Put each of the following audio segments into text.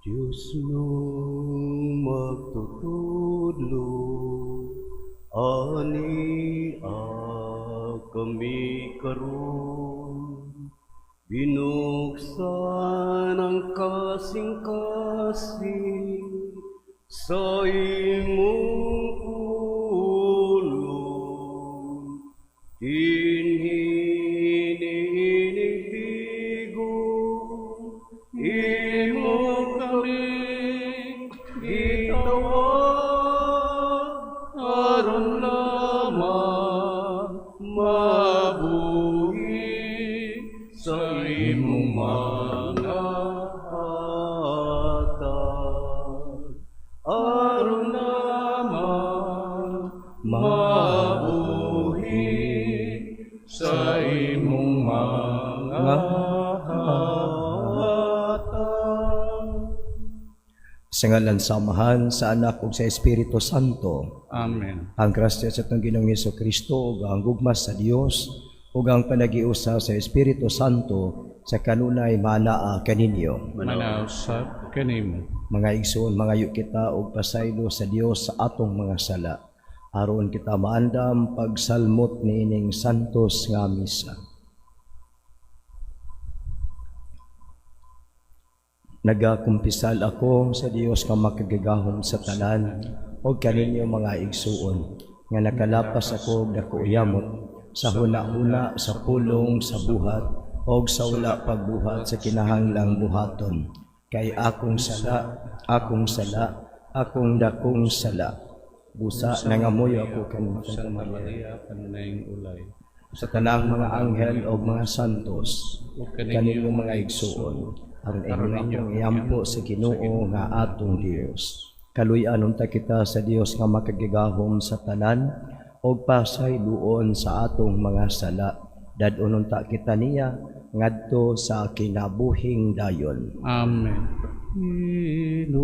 Diyos nung magtutudlo, ani kami karon, binuksan ang kasing-kasing sa imong pulong. Dinhi niining tigom, imo kami gitawag aron lamang mabuhi sa imong mga hatag, aron lamang mabuhi sa imong mga hatag. Sa ngalan sa Amahan, sa Anak ug sa Espiritu Santo. Amen. Ang grasya sa atong Ginoong Hesus Kristo ug ang gugma sa Dios ug ang panagiusa sa Espiritu Santo sa kanunay manaa kaninyo. Manaa usab kanimo. Mga igsoon, mangayo kita og pasaylo sa Dios sa atong mga sala, aron kita maandam pagsalmot niining santos nga misa. Nagakumpisal ako sa Dios nga makagagahom sa tanan ug kaninyo, mga igsuon, nga nakalapas ako og dako yamot sa huna-huna, sa pulong, sa buhat ug sa wala pagbuhat sa kinahanglang buhaton, kay akong sala, akong sala, akong dakong sala. Busa nangamuyo ako kaninyo, Santa Maria, kanunayng ulay, sa tanang mga anghel ug mga santos, ug kaninyo, mga igsuon, aron inyo akong iampo sa Ginoo nga atong Dios. Kaluy-an unta kita sa Dios nga makagagahom sa tanan ug pasayloon sa atong mga sala. Dad-on unta kita niya ngadto sa kinabuhing dayon. Amen. Ginoo,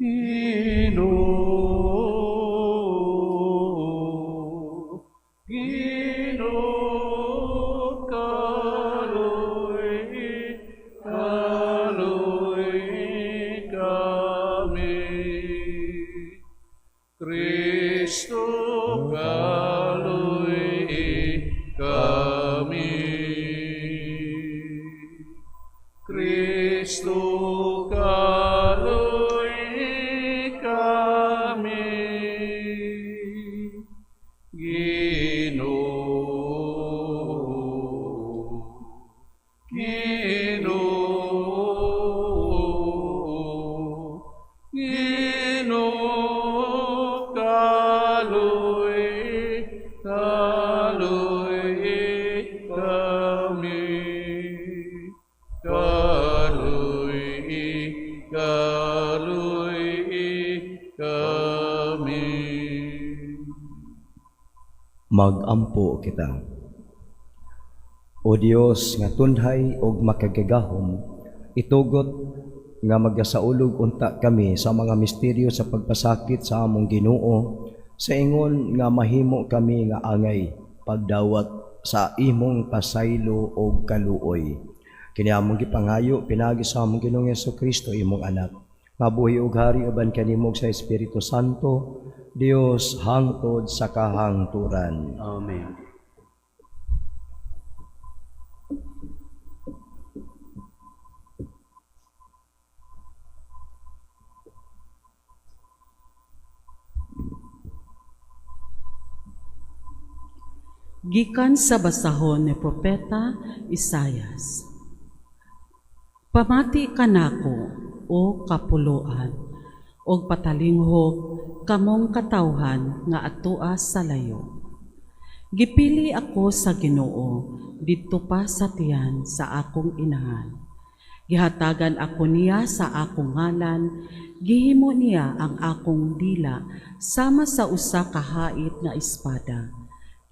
Ginoo, Ginoo, kaluy-i, kaluy-i kami. Kristo, kaluy-i kami. Kristo, kaluy-i kami. Ginoo, Ginoo, Ginoo, kaluy-i, kaluy-i kami. Kaluy-i, kaluy-i kami. Magampo kita. O Dios nga tunhay ug makagagahom, itugot nga magasaulog unta kami sa mga misteryo sa pagpasakit sa among Ginoo, sa ingon nga mahimo kami nga angay pagdawat sa imong pasaylo ug kaluoy. Kini among gipangayo pinaagi sa among Ginoong Kristo, imong Anak, nga buhi ug hari uban kanimo sa Espiritu Santo, Dios hangtod sa kahangturan. Amen. Gikan sa basahon ni Propeta Isayas. Pamati kanako, o kapuloan, og patalinghog kamong katawhan nga atoa sa layo. Gipili ako sa Ginoo didto pa sa tiyan sa akong inahan. Gihatagan ako niya sa akong ngalan, gihimo niya ang akong dila sama sa usa ka hait nga espada.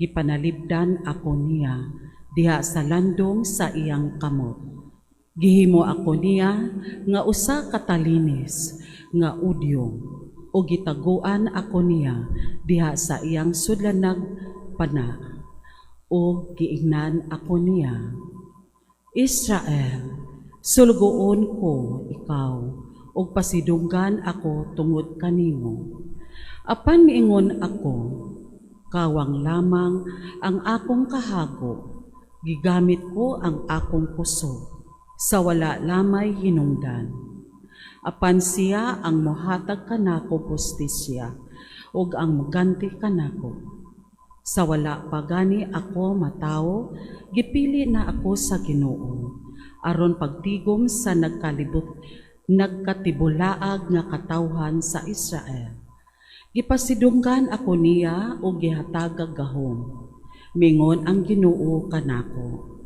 Gipanalibdan ako niya diha sa landong sa iyang kamot. Gihimo ako niya nga usa ka talinis nga udyong, o gitaguan ako niya diha sa iyang sudlanag pana, o giingnan ako niya. Israel, sulguon ko ikaw, ug pasidunggan ako tungod kanimo. Apan miingon ako, kawang lamang ang akong kahago, gigamit ko ang akong kusog, sa wala lamay hinungdan. Apan siya ang mohatag kanako hustisya, ug ang moganti kanako. Sa wala pa gani ako matawo, gipili na ako sa Ginoo, aron pagtigom sa nagkatibulaag nga katawhan sa Israel. Gipasidunggan ako niya ug gihatagag gahom. Mingon ang Ginoo kanako,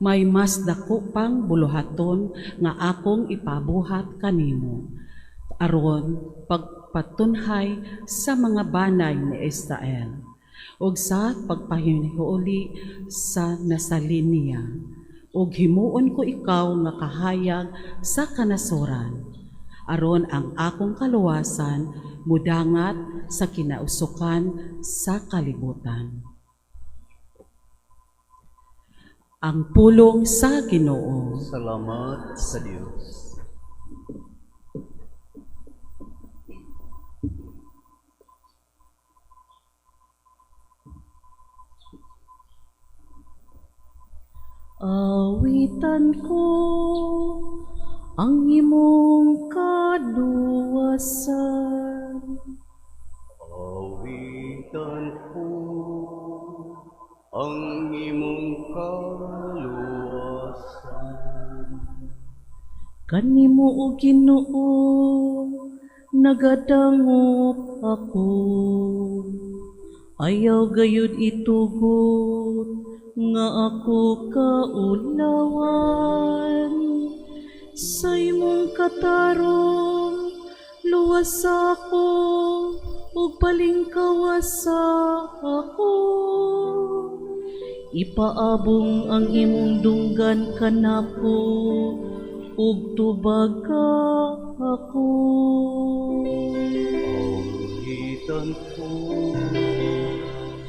may mas dako pang buluhaton nga akong ipabuhat kanimo, aron pagpatunhay sa mga banay ni Israel ug sa pagpahiuli sa nasalin niya. Ug himuon ko ikaw nga kahayag sa kanasoran, aron ang akong kaluwasan mudangat sa kinausukan sa kalibutan. Ang pulong sa Ginoo. Salamat sa Dios. Awitan ko ang imong kaluwasan. Awitan ko ang imong kaluwasan. Kanimo, o Ginoo, nagadangop ako. Ayaw gayud itugot nga ako kaulawan. Sa imong katarong, luwas ako, ug palingkawas ako. Ipaabong ang imong dunggan kanako, ug tubaga ako. Awitan ko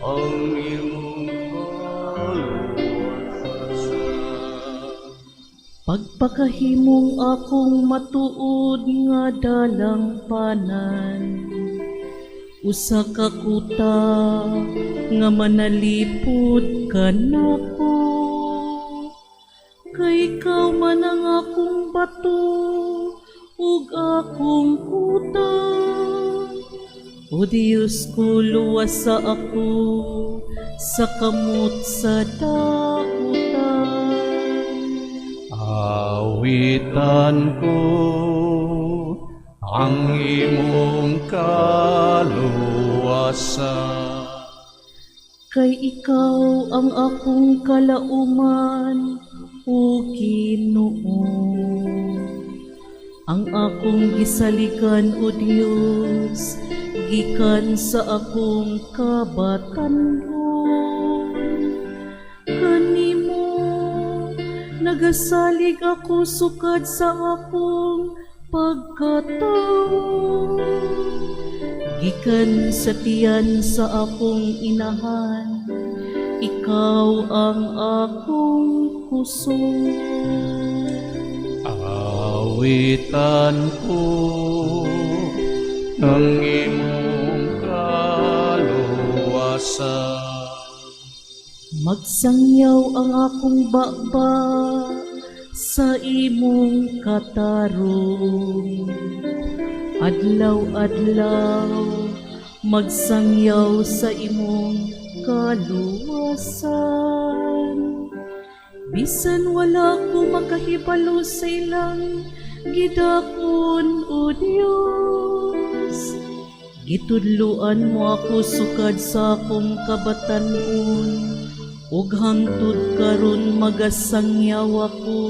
ang imong kaluwasan. Pagpakahimong akong matuod nga dalangpanan, usa ka kuta nga manalipod kanako. Kay ikaw man ang akong bato ug akong kuta. O Diyos ko, luwasa ako sa kamot sa dautan. Awitan ko ang imong kaluwasan. Kay ikaw ang akong kalauman, o Ginoo. Ang akong gisaligan, o Dios, gikan sa akong kabatan-on. Kanimo nagasalig ako sukad sa akong pagkatawo. Gikan sa tiyan sa akong inahan, ikaw ang akong kusog. Awitan ko ang imong kaluwasan. Magsangyaw ang akong baba sa imong katarong. Adlaw-adlaw magsangyaw sa imong kaluwasan. Bisan wala ko makahibalo sa ilang gidakon, O Dios, gitudloan mo ako sukad sa akong kabatan-on, ug hangtod karon magasangyaw ako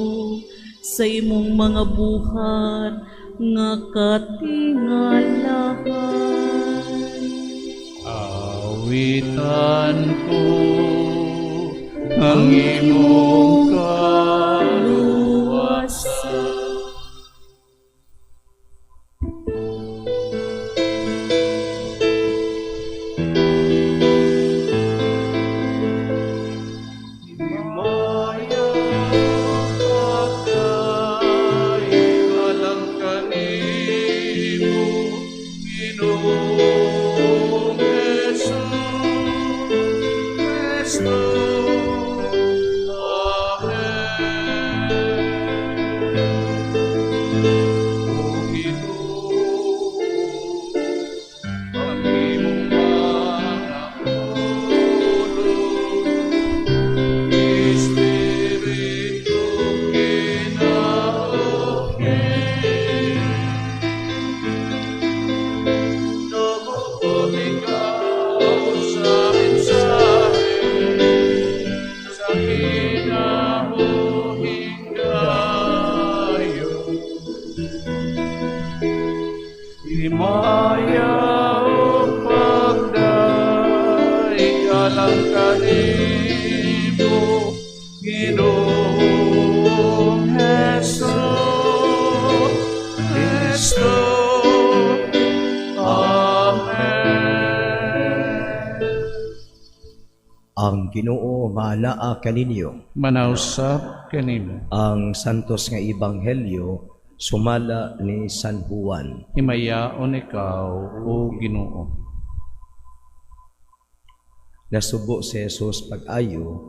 sa imong mga buhat nga katingalahan. Awitan ko ang imong kaluwasan. Himaya Alang kanimo, Ginoong Hesus Kristo. Amen. Ang Ginoo maanaa kaninyo. Manausap kanimo. Ang santos nga ebanghelyo sumala ni San Juan. Himayaon ikaw, O Ginoo. Nasubo si Jesus pag-ayo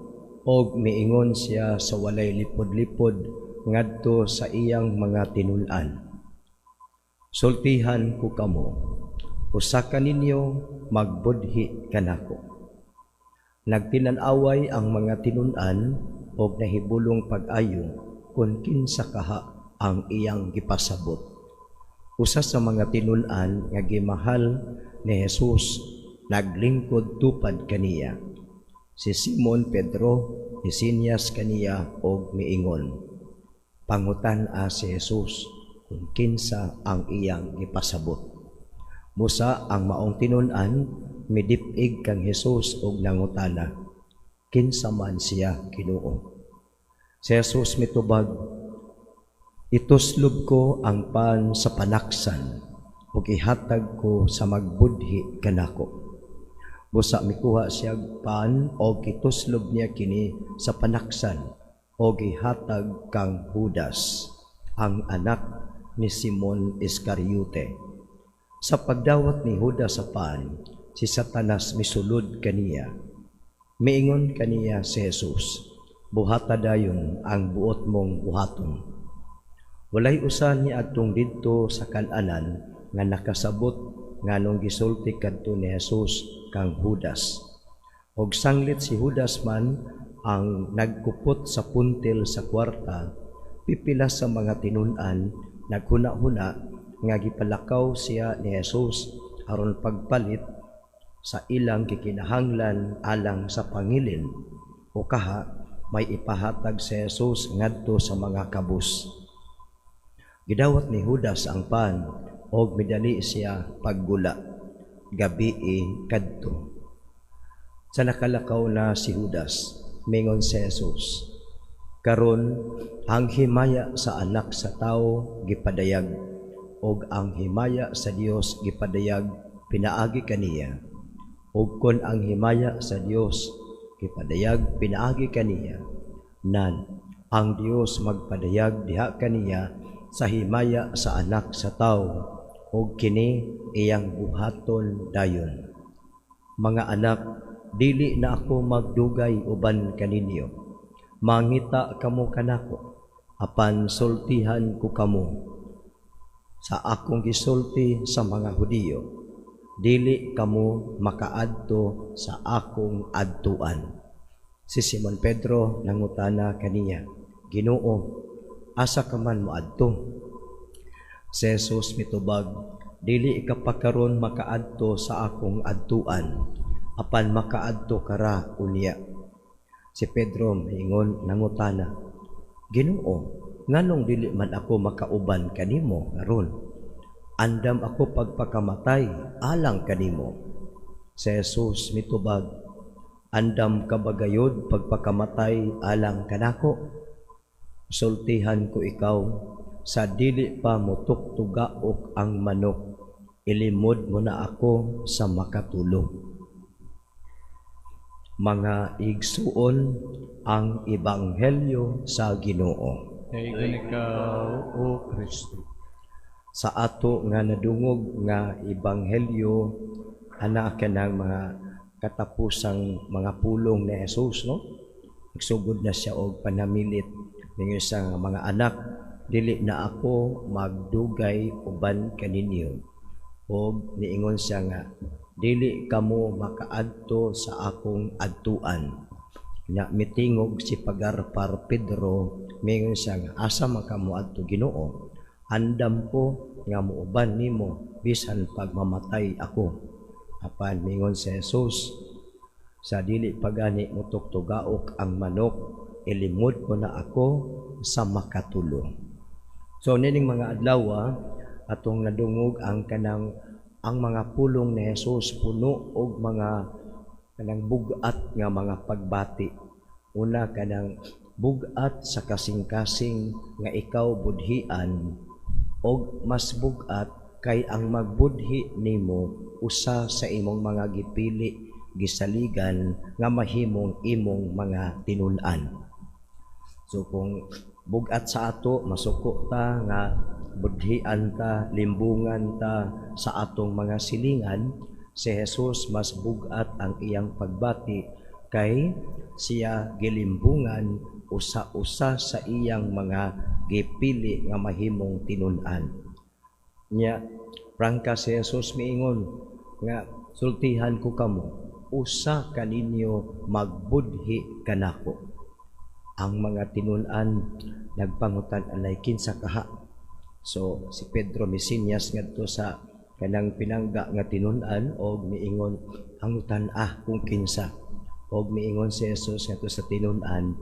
og miingon siya sa walay lipod-lipod ngadto sa iyang mga tinun-an. "Sultihan ko kamo, usa kaninyo magbudhi kanako." Nagtinan-away ang mga tinun-an og nahibulong pag-ayo kung kinsa kaha ang iyang gipasabot. Usa sa mga tinun-an nga gimahal ni Jesus naglingkod tupad kaniya. Si Simon Pedro nisinyas kaniya og miingon, "Pangutan-a si Jesus kung kinsa ang iyang gipasabot." Busa ang maong tinun-an midip-ig kang Jesus og nangutana, "Kinsa man siya, Ginoo?" Si Jesus mitubag, "Ituslob ko ang pan sa panaksan ug ihatag ko sa magbudhi kanako." Busa mikuha siya pan og gituslob niya kini sa panaksan og gihatag kang Judas, ang anak ni Simon Iscariote. Sa pagdawat ni Judas sa pan, si Satanas misulod kaniya. Miingon kaniya si Jesus, "Buhata dayon ang buot mong buhaton." Walay usa ni adtong didto sa kan-anan nga nakasabot nganong gisulti kadto ni Jesus kang Judas. Og sanglit si Judas man ang nagkupot sa puntil sa kwarta, pipila sa mga tinun-an naghuna-huna nga gipalakaw siya ni Jesus aron pagpalit sa ilang gikinahanglan alang sa pangilin o kaha may ipahatag si Jesus ngadto sa mga kabus. Gidawat ni Judas ang pan og midali siya paggula. Gabii kadto. Sa nakalakaw na si Judas, mingon si Jesus, "Karon ang himaya sa Anak sa Tawo gipadayag ug ang himaya sa Dios gipadayag pinaagi kaniya. Ug kon ang himaya sa Dios gipadayag pinaagi kaniya, nan ang Dios magpadayag diha kaniya sa himaya sa Anak sa Tawo ug kini iyang buhaton dayon. Mga anak, dili na ako magdugay uban kaninyo. Mangita kamo kanako, apan sultihan ko kamo sa akong gisulti sa mga Hudiyo: Dili kamo makaadto sa akong adtuan." Si Simon Pedro nangutana kaniya, "Ginoo, asa ka man moadto?" Si Jesus mitubag, "Dili ka pa karon makaadto sa akong adtuan, apan makaadto ka ra unya." Si Pedro miingon, nangutana, "Ginoo, nganong dili man ako makauban kanimo karon? Andam ako pagpakamatay alang kanimo." Si Jesus mitubag, "Andam ka ba gayod pagpakamatay alang kanako? Sultihan ko ikaw, sa dili pa motugtugaok ang manok, ilimod mo na ako sa makatulo." Mga igsuon, ang ebanghelyo sa Ginoo. Daygon ikaw, O Kristo. Sa ato nga nadungog nga ebanghelyo, ana kanang mga katapusang mga pulong ni Jesus, no? Nagsugod na siya og panamilit. Ningon siya nga, "Mga anak, dili na ako magdugay uban kaninyo." Og niingon siya nga dili kamo makaadto sa akong adtuan. Na mitingog si Pagarpar Pedro, mingon siya nga, "Asa man ka moadto, Ginoo? Andam ko nga muuban nimo bisan pagmamatay ako." Apan mingon si Jesus, "Sa dili pa gani motugtugaok ang manok, ilimod mo na ako sa makatulo." So nining mga adlaw, atong nadungog ang kanang ang mga pulong ni Jesus puno og mga Kanang bugat nga mga pagbati. Una, kanang bugat sa kasing-kasing nga ikaw budhian, og mas bugat kay ang magbudhi nimo usa sa imong mga gipili, gisaligan nga mahimong imong mga tinun-an. So kung bugat sa ato, masuko ta nga budhian ta, limbungan ta sa atong mga silingan, si Jesus mas bugat ang iyang pagbati kay siya gilimbungan usa-usa sa iyang mga gipili nga mahimong tinun-an. Nya prangka si Jesus miingon nga, "Sultihan ko kamo, usa kaninyo magbudhi kanako." Ang mga tinun-an nagpangutan, "Alay, kinsa kaha?" So si Pedro misinyas ngadto sa kanang pinangga nga tinun-an og miingon, "Pangutan ah kung kinsa." Og miingon si Jesus ngadto sa tinun-an,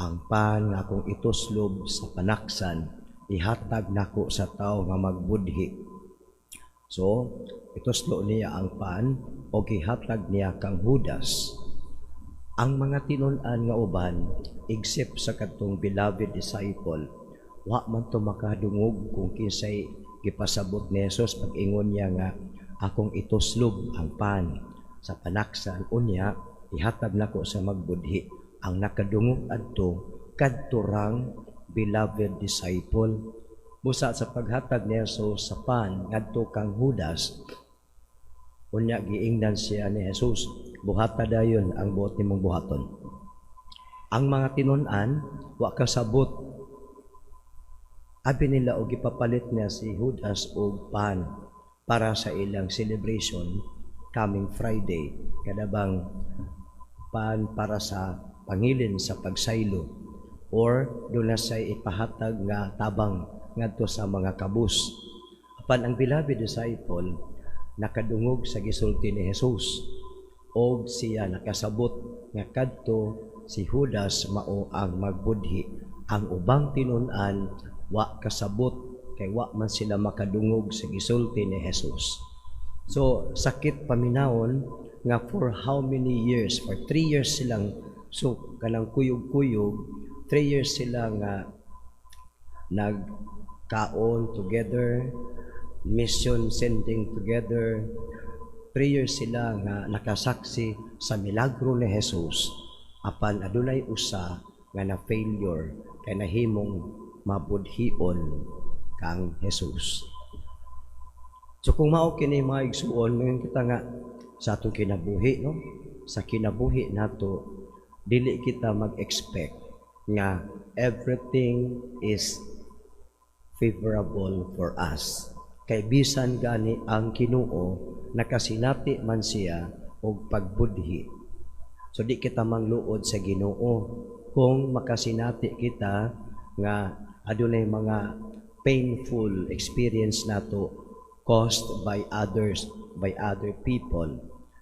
"Ang pan nga akong ituslob sa panaksan ihatag nako sa tawo nga magbudhi." So ituslo niya ang pan og ihatag niya kang Judas. Ang mga tinun-an nga uban, except sa katong beloved disciple, wa man to makadungog kung kinsay gipasabot ni Jesus pag-ingon niya nga akong ituslob ang pan sa panaksan, unya ihatag nako sa magbudhi. Ang nakadungog adto kadto rang beloved disciple. Busa sa paghatag ni Jesus sa pan ngadto kang Judas, unya giingnan siya ni Jesus, "Buhata dayon ang buot nimong buhaton." Ang mga tinun-an wa kasabot. Abi nila og ipapalit niya si Judas og pan para sa ilang celebration coming Friday, kada bang pan para sa pangilin sa pagsaylo or doon na siya ipahatag nga tabang ngadto sa mga kabus. Apan ang beloved disciple nakadungog sa gisulti ni Jesus og siya nakasabot nga kadto si Judas mao ang magbudhi. Ang ubang tinun-an wa kasabot kay wa man sila makadungog sa gisulti ni Jesus. So sakit paminawon nga for how many years, for 3 years silang, so kanang kuyog-kuyog, 3 years sila nga nagkaon together, mission sending together, 3 years sila nga nakasaksi sa milagro ni Jesus, apan adunay usa nga na failure kay nahimong mabudhion kang Jesus. So kung mao kini, mga igsuon, moingon kita nga sa atong kinabuhi, no? Sa kinabuhi nato, dili kita mag-expect nga everything is favorable for us. Kay bisan gani ang Ginoo nakasinati man siya og pagbudhi. So di kita mangluod sa Ginoo kung makasinati kita nga adunay mga painful experience nato caused by others, by other people.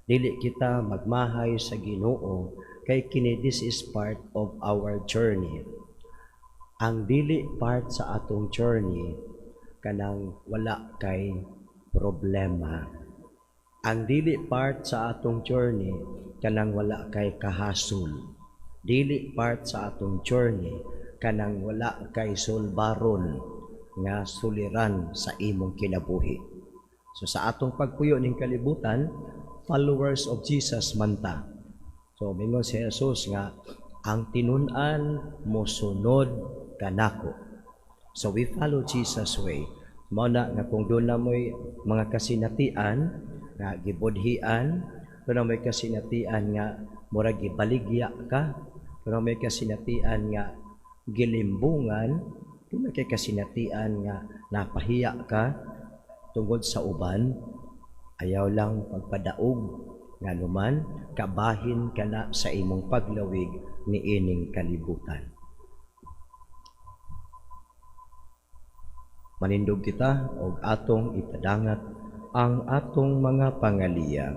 Dili kita magmahay sa Ginoo kay kini, this is part of our journey. Ang dili part sa atong journey, kanang wala kay problema. Ang dili part sa atong journey, kanang wala kay kahasol. Dili part sa atong journey, kanang wala kay sulbaron nga suliran sa imong kinabuhi. So sa atong pagpuyo ning kalibutan, followers of Jesus man ta. So mingon si Jesus nga ang tinun-an mosunod kanako. So we follow Jesus' way. Mao na nga kung doon na mo'y mga kasinatian nga gibudhian, doon na mo'y kasinatian nga murag gibaligya ka, doon na mo'y kasinatian nga gilimbungan, doon na kay kasinatian nga napahiya ka tungod sa uban, ayaw lang pagpadaog, nganuman kabahin ka na sa imong paglawig niining kalibutan. Manindog kita og atong ipadangat ang atong mga pangaliya.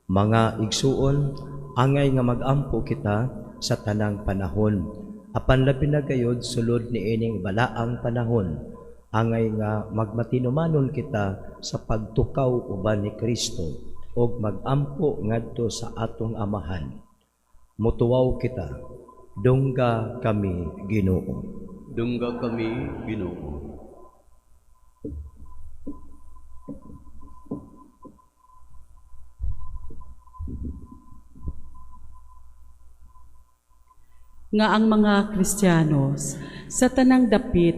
Mga igsuon, angay nga magampo kita sa tanang panahon. Apan labi na gayod sulod niining balaang panahon, angay nga magmatinumanon kita sa pagtukaw uban ni Kristo. ug magampo ngadto sa atong Amahan. Mutuwaw kita, dungga kami Ginoo. Dungga kami Ginoo. Nga ang mga Kristiyanos sa tanang dapit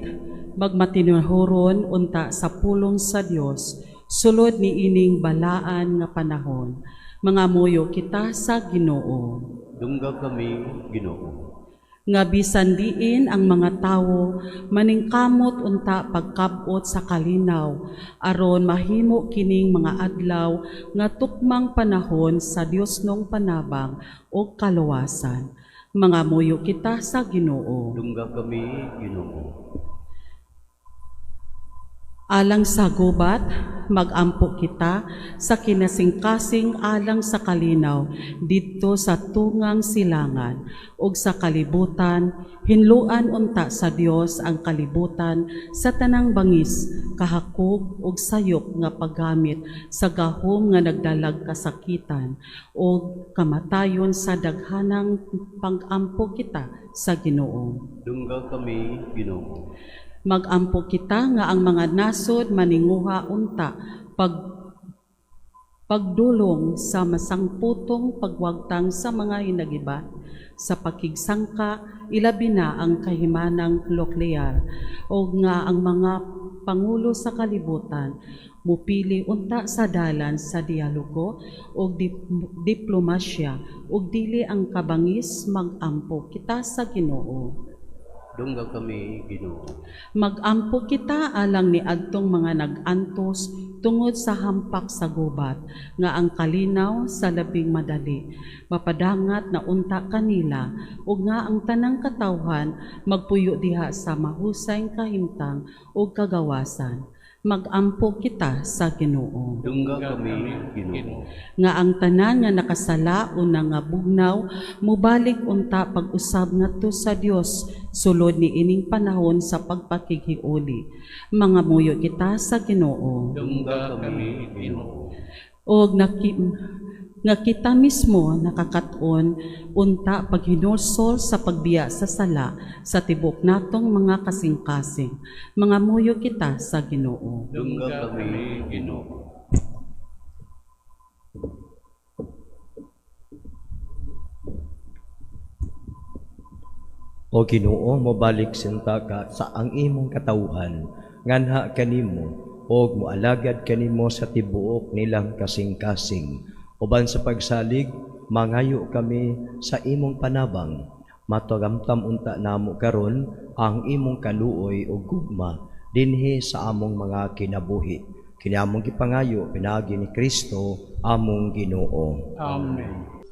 magmatinuhoron unta sa pulong sa Dios sulod niining balaan nga panahon. Mangamuyo kita sa Ginoo. Dungga kami Ginoo. Nga bisan diin ang mga tawo maningkamot unta pagkab-ot sa kalinaw aron mahimo kining mga adlaw nga tukmang panahon sa Diosnong panabang o kaluwasan. Mangamuyo kita sa Ginoo. Dungga kami Ginoo. Alang sa gubat, magampo kita sa kinasingkasing alang sa kalinaw didto sa tungang silangan ug sa kalibutan, hinluan unta sa Dios ang kalibutan sa tanang bangis, kahakog ug sayop nga paggamit sa gahom nga nagdalag kasakitan ug kamatayon sa daghanang pag-ampo kita sa Ginoo. Dungga kami Ginoo. Magampo kita nga ang mga nasod maninguha unta pagdulong sa masangputong pagwagtang sa mga hinagiban sa pakigsangka, ilabi na ang kahimanang nuklear, o nga ang mga pangulo sa kalibutan mupili unta sa dalan sa dialogo og diplomasya ug dili ang kabangis. Magampo kita sa Ginoo. Dungga kami Ginoo. Magampo kita alang ni adtong mga nag-antos tungod sa hampak sa gubat, nga ang kalinaw sa labing madali mapadangat na unta kanila, ug nga ang tanang katawhan magpuyo diha sa mahusay kahimtang ug kagawasan. Magampo kita sa Ginoo. Dungga kami Ginoo. Nga ang tanan nga nakasala o nangabugnaw mubalik unta pag-usab ngadto sa Dios sulod ni ining panahon sa pagpakighiuli. Mangamuyo kita sa Ginoo. Dungga kami Ginoo. Og nga kita mismo nakakaton unta paghinulsol sa pagbiya sa sala sa tibok natong mga kasing-kasing. Mangamuyo kita sa Ginoo. Dungga kami Ginoo. O Ginoo, mobalik sinta ka sa ang imong katawhan, nganha kanimo og moalagad kanimo sa tibuok nilang kasing-kasing. Uban sa pagsalig, mangayo kami sa imong panabang. Matagamtam unta namo karon ang imong kaluoy ug gugma dinhi sa among mga kinabuhi. Kini among gipangayo pinaagi ni Kristo among Ginoo. Amen.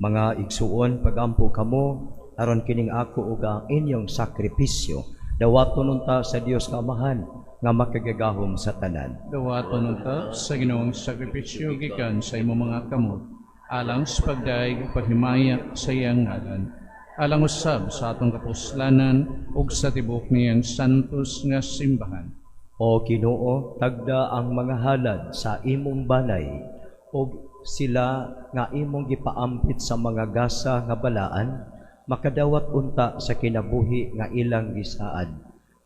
Mga igsuon, pagampo kamo aron kining ako ug ang inyong sakripisyo dawaton unta sa Dios nga Amahan nga makagagahom sa tanan. Dawaton unta sa Ginoong sakripisyo gikan sa imong mga kamot, alang sa pagdayeg ug paghimaya sa iyang ngalan, alang usab sa atong kapuslanan ug sa tibuok niyang santos nga simbahan. O Ginoo, tagda ang mga halad sa imong balay ug sila nga imong gipaampit sa mga gasa nga balaan, makadawat unta sa kinabuhi nga ilang gisaad.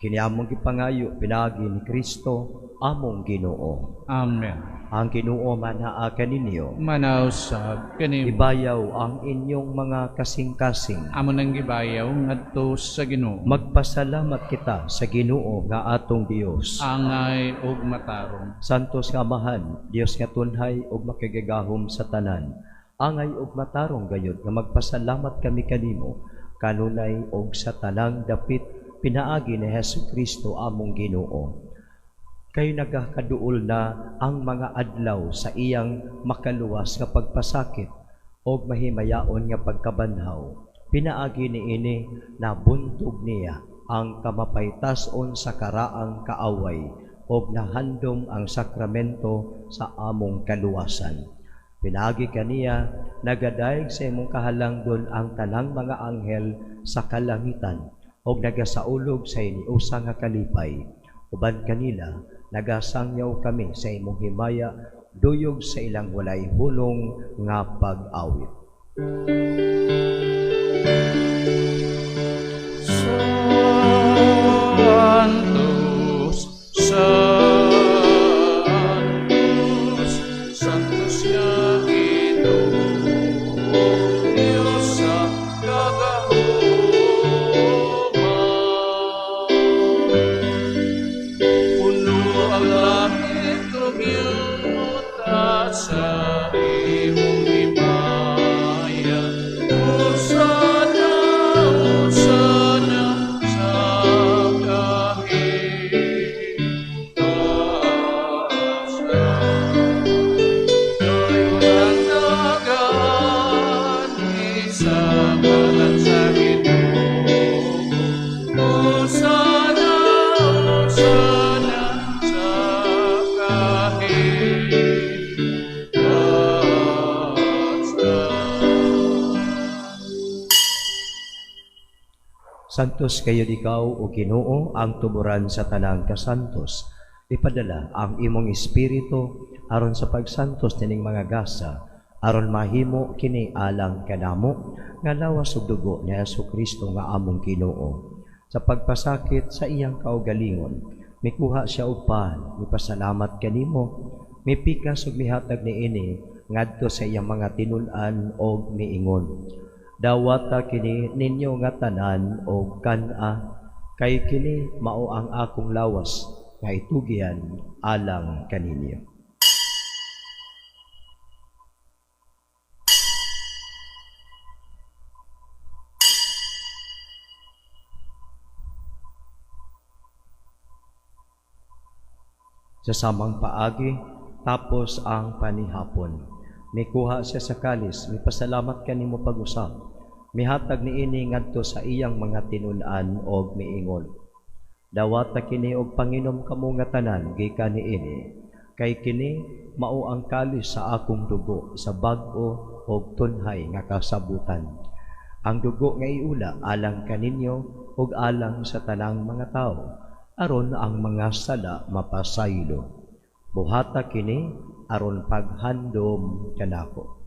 Kini among gipangayo pinaagi ni Kristo among Ginoo. Amen. Ang Ginoo manaa kaninyo. Manaw sab kanimo. Ibayaw ang inyong mga kasing-kasing. Amo nang gibayaw ngadto sa Ginoo. Magpasalamat kita sa Ginoo nga atong Dios. Angay ug matarong. Santos nga Amahan, Dios nga tunhay ug makagagahom sa tanan. Angay ug matarong gayud nga magpasalamat kami kanimo kanunay og sa tanang dapit pinaagi ni Hesus Kristo among Ginoo. Kay nagakaduol na ang mga adlaw sa iyang makaluwas nga pagpasakit og mahimayaon nga pagkabanhaw. Pinaagi niini nabuntog niya ang kamapaytas-on sa karaang kaaway og nahandom ang sakramento sa among kaluwasan. Pinaagi kaniya nagadayeg sa imong kahalangdon ang tanang mga anghel sa kalangitan og nagasaulog sa iniusa nga kalipay. Uban kanila nagasangyaw kami sa imong himaya duyog sa ilang walay hulong nga pag-awit. Santos, Santos, Santos nga Ginoo, Dios sa kagahuma. Puno ang langit ug yuta sa imong himaya. Hosana, Hosana sa kahitasan. Dayon ang nagaanhi sa ngalan sa Ginoo. Hosana, Hosana sa kahitasan. Santos kayo ikaw, o Ginoo, ang tuburan sa tanang kasantos. Ipadala ang imong espiritu aron sa pagsantos nining mga gasa, aron mahimo kini alang kanamo nga lawas ug dugo ni Hesukristo nga among Ginoo. Sa pagpasakit sa iyang kaugalingon, mikuha siya og pan, mipasalamat kanimo, mipikas ug mihatag niini ngadto sa iyang mga tinun-an og miingon: Dawata kini ninyo nga tanan og kan-a, kay kini mao ang akong lawas nga itugyan alang kaninyo. Sa samang paagi, tapos ang panihapon, mikuha siya sa kalis, mipasalamat kanimo pag-usab, mihatag niini ngadto sa iyang mga tinun-an og miingon: Dawata kini og panginom kamo nga tanan gikan niini, kay kini mao ang kalis sa akong dugo sa bag-o og tunhay nga kasabutan. Ang dugo nga iula alang kaninyo ug alang sa tanang mga tawo, aron ang mga sala mapasaylo. Buhata kini aron paghandom kanako.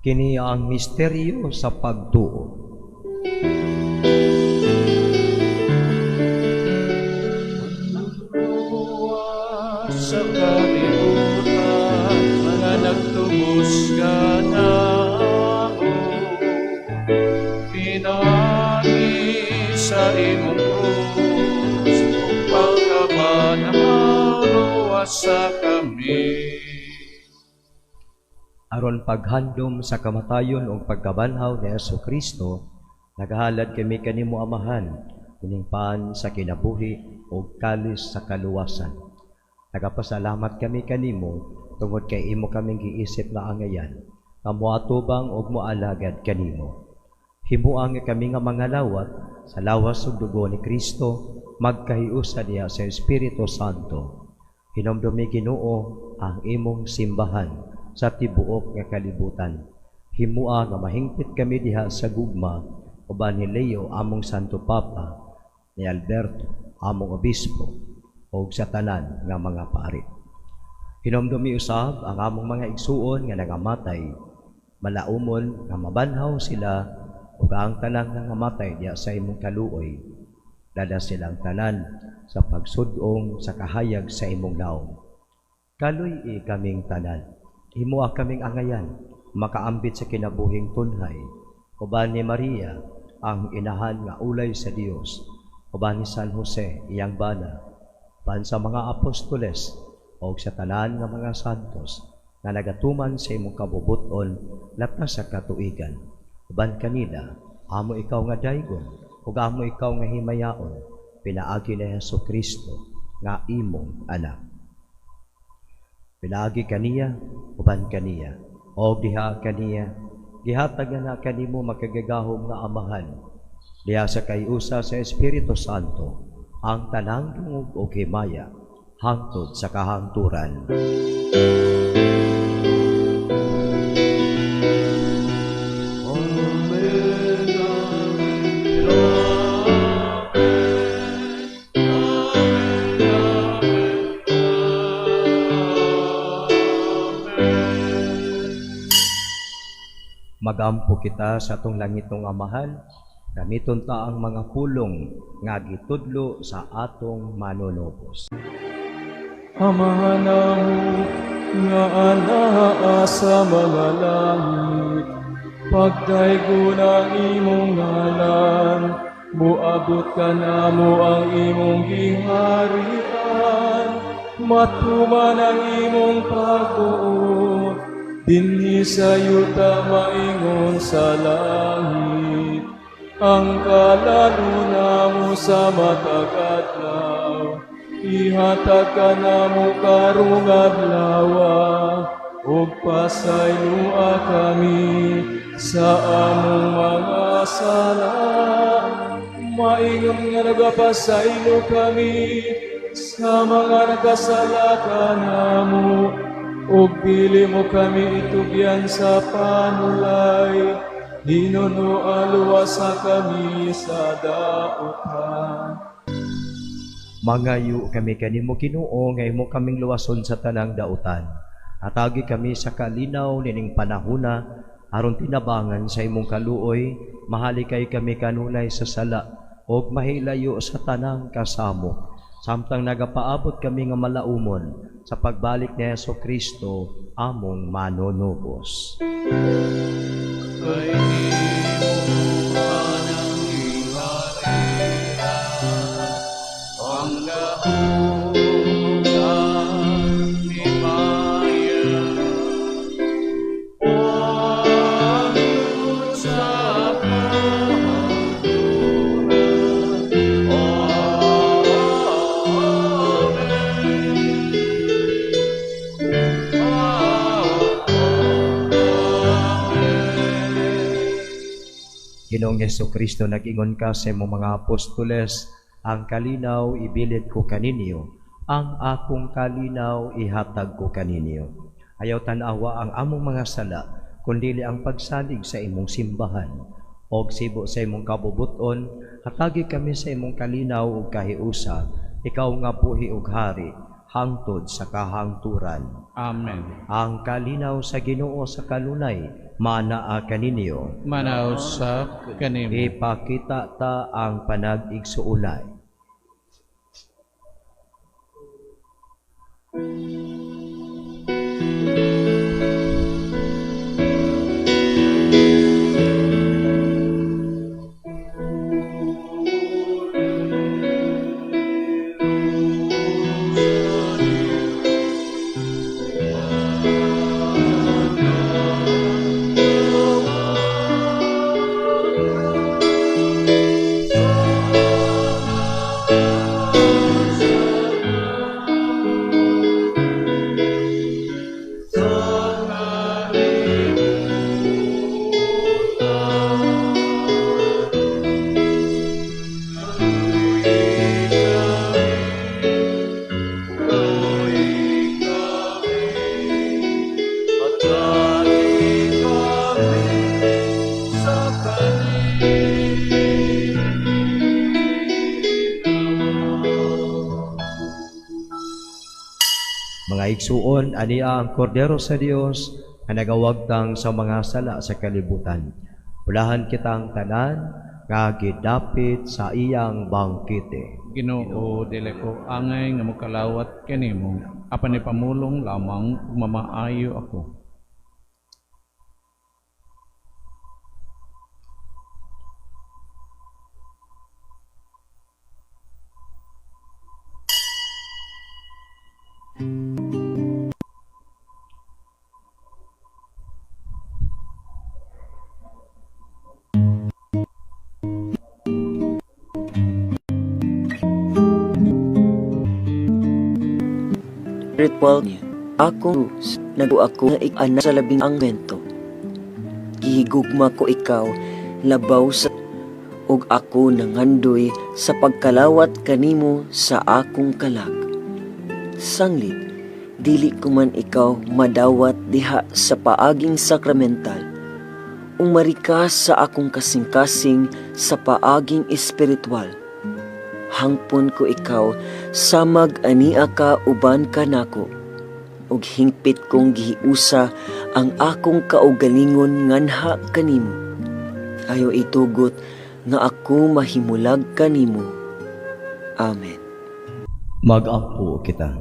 Kini ang misteryo sa pagtuo. Sa kalibutan nga nagtubos kanamo, pinaagi sa imong krus ug pagkabanhaw luwasa kami. Aron paghandom sa kamatayon ug pagkabanhaw ni Hesukristo, nagahalad kami kanimo Amahan, kining pan sa kinabuhi ug kalis sa kaluwasan. Nagapasalamat kami kanimo tungod kay imo kaming giisip nga angayan, nga moatubang ug moalagad kanimo. Himua nga kami nga mga lawat sa lawas ug dugo ni Kristo, magkahiusa diha sa Espiritu Santo. Hinumdumi Ginoo ang imong simbahan sa tibuok nga kalibutan. Himua nga mahingpit kami diha sa gugma uban ni Leo among Santo Papa, ni Alberto among Obispo, ug sa tanan nga mga pari. Hinumdumi usab ang among mga igsuon nga nangamatay, malaumon nga mabanhaw sila ug ang tanan nga nangamatay diha sa imong kaluoy. Dala silang tanan sa pagsud-ong sa kahayag sa imong naong. Kaluy-i kaming tanan. Himua kaming angayan, makaambit sa kinabuhing tunhay. Uban ni Maria, ang inahan nga ulay sa Dios. Uban ni San Jose, iyang bana. Uban sa mga apostoles, o sa tanan nga mga santos, nga nagatuman sa imong kabubuton, lapas sa katuigan. Uban kanila, amo ikaw nga daygon, ug amo ikaw nga himayaon, pinaagi ni Hesus Kristo, nga imong anak. Pinaagi kaniya, uban kaniya, og diha kaniya, gihatag na kanimo makagagahom nga Amahan, diha sa kayusa sa Espiritu Santo, ang tanang dungog og himaya, hangtod sa kahangturan. Magampo kita sa atong langitong Amahan, gamiton ta ang mga pulong nga gitudlo sa atong manunubos. Amahan namo nga anaa sa mga langit, pagdaygon ang imong ngalan, muabot kanamo ang imong giharian, matuman ang imong pagbuot, dinhi sa yuta maingon sa langit. Ang kalan-on namo sa matag adlaw, ihatag kanamo karong adlawa, ug pasayloa kami sa among mga sala, maingon nga nagapasaylo kami sa mga nagkasala kanamo, ug dili mo kami itugyan sa panulay, hinunoa luwasa kami sa dautan. Mangayo kami kanimo, Ginoo, nga imo kaming luwason sa tanang dautan. Hatagi kami sa kalinaw nining panahuna aron tinabangan sa imong kaluoy, mahalikay kami kanunay sa sala ug mahilayo sa tanang kasamok, samtang nagapaabot kami nga malaumon sa pagbalik ni Hesus Kristo among manunubos. Kay imo ang giharian, ang gahom ug himaya, hangtod sa kahangturan. Amen. Amen. Ginoong Hesus Kristo, nag-ingon ka sa imong mga apostoles, "Ang kalinaw ibilin ko kaninyo, ang akong kalinaw ihatag ko kaninyo." Ayaw tan-awa ang among mga sala, kundili ang pagsalig sa imong simbahan. Og sibo sa imong kabubuton, hatagi kami sa imong kalinaw ug kahiusa, ikaw nga buhi ug hari, hangtod sa kahangturan. Amen. Ang kalinaw sa Ginoo sa kanunay, manaa kaninyo. Manaa usab kanimo. Ipakita ta ang panag-igsuonay. Mga igsuon, ania ang Kordero sa Dios nga nagawagtang sa mga sala sa kalibutan. Bulahan kitang tanan nga gidapit sa iyang bangkete. Ginoo, dili ko angay nga mokalawat kanimo, apan ipamulong lamang ug mamaayo ako. Ritual niya. Akong nag ako nga ik-ana sa labing ang kwento. Gihigugma ko ikaw labaw sa ug ako nangandoy sa pagkalawat kanimo sa akong kalag. Sanglit, dili ko man ikaw madawat diha sa paaging sakramental. Umari ka sa akong kasing-kasing sa paaging espiritual. Hangpon ko ikaw, samag ania ka uban ka nako. Ug hingpit kong gihiusa ang akong kaugalingon nganha kanimo. Ayo itugot nga ako mahimulag kanimo. Amen. Mag-ampo kita.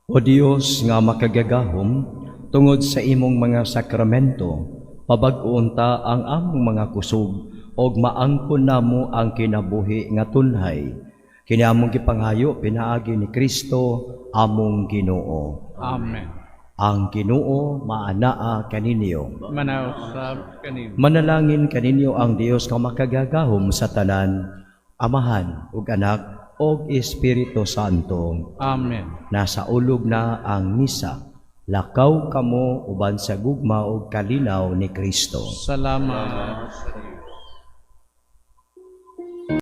O Dios nga makagagahom, tungod sa imong mga sakramento, pabag-o unta ang among mga kusog og maangkon namo ang kinabuhi nga tunhay. Kini among gipangayo pinaagi ni Kristo among Ginoo. Amen. Ang Ginoo maanaa kaninyo. Manausab kanimo. Manalangin kaninyo ang Dios nga makagagahom sa tanan, Amahan ug Anak ug Espiritu Santo. Amen. Nasa ulog na ang misa. Lakaw kamo uban sa gugma ug kalinaw ni Kristo. Salamat.